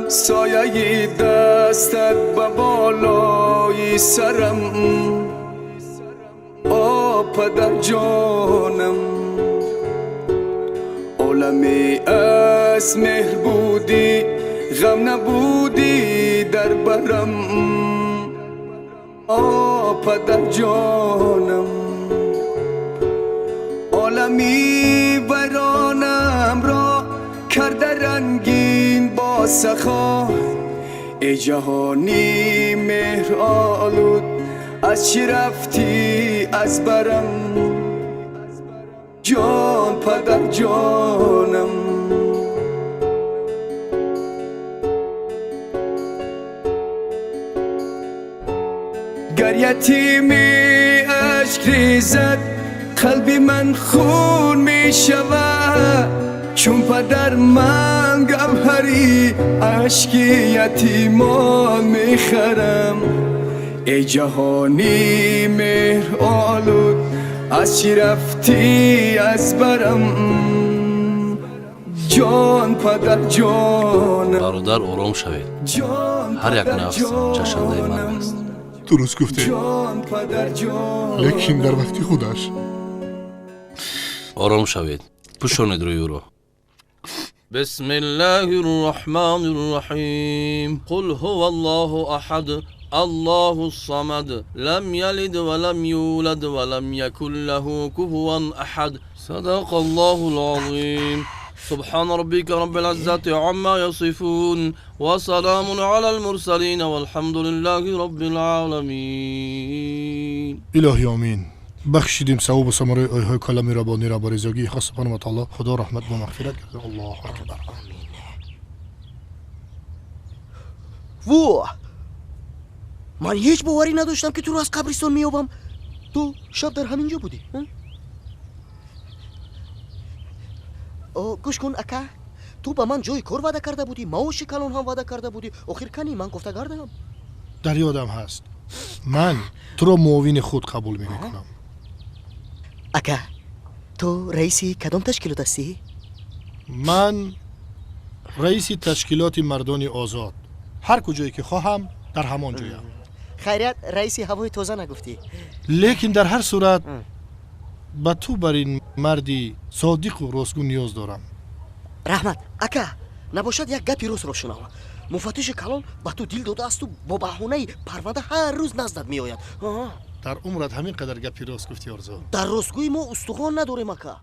Сояи дастат ба болои сарам, о падар ҷонам. Оламе аз меҳр будӣ, ғам набудӣ дар барам, о падар ҷонам. Олами вайронамро карда рангин бо сахо, эй ҷаҳони меҳролуд, аз чӣ рафтӣ аз барам, ҷон падар ҷонам. Гар ятими ашк резад, қалби ман хун мешавад, чун падар ман гавҳари ашки ятимон мехарам. Эй ҷаҳони меҳролуд, аз чӣ рафтӣ аз барам, ҷон падар ҷонам. Бародар, ором шавед. Ҷон Ҳар як падар нафс чашандаи марг ҷонам. аст. Дуруст гуфтед. Ҷон падар ҷонам. Лекин дар вақти худаш. Ором шавед, пӯшонед рӯи ӯро. بسم الله الرحمن الرحيم. قل هو الله أحد، الله الصمد، لم يلد ولم يولد ولم يكن له كفوا أحد. صدق الله العظيم. سبحان ربك رب العزة عما يصفون، وسلام على المرسلين، والحمد لله رب العالمين. Илоҳи омин. Бахшидим савобу самараи ояҳои калами раббонира ба ризогии хос субҳану ва таоло. Худо раҳмат бо мағфират карда. Аллоҳу акбар. Во! Ман ҳеҷ боварӣ надоштам, ки туро аз қабристон меёбам. Ту шаб дар ҳамин ҷо будӣ? Гӯш кун, ака, ту ба ман ҷои кор ваъда карда будӣ, маоши калон ҳам ваъда карда будӣ. Охир кани ман гуфта гардам. Дар ёдам ҳаст, ман туро муовини худ қабул мекунам. Ака, ту раиси кадом ташкилот ҳастӣ? Ман раиси ташкилоти мардони озод. Ҳар куҷое ки хоҳам, дар ҳамон ҷоям. Хайрият, раиси ҳавои тоза нагуфтӣ. Лекин дар ҳар сурат ба ту бар ин марди содиқу ростгӯ ниёз дорам. Раҳмат, ака. Набошад, як гапи ростро шунав. Муфаттиши калон ба ту дил додаасту бо баҳонаи парванда ҳар рӯз наздат меояд. Дар умрат ҳамин қадар гапи рост гуфти, Орзу? Дар ростгӯи мо устухон надорем, ака.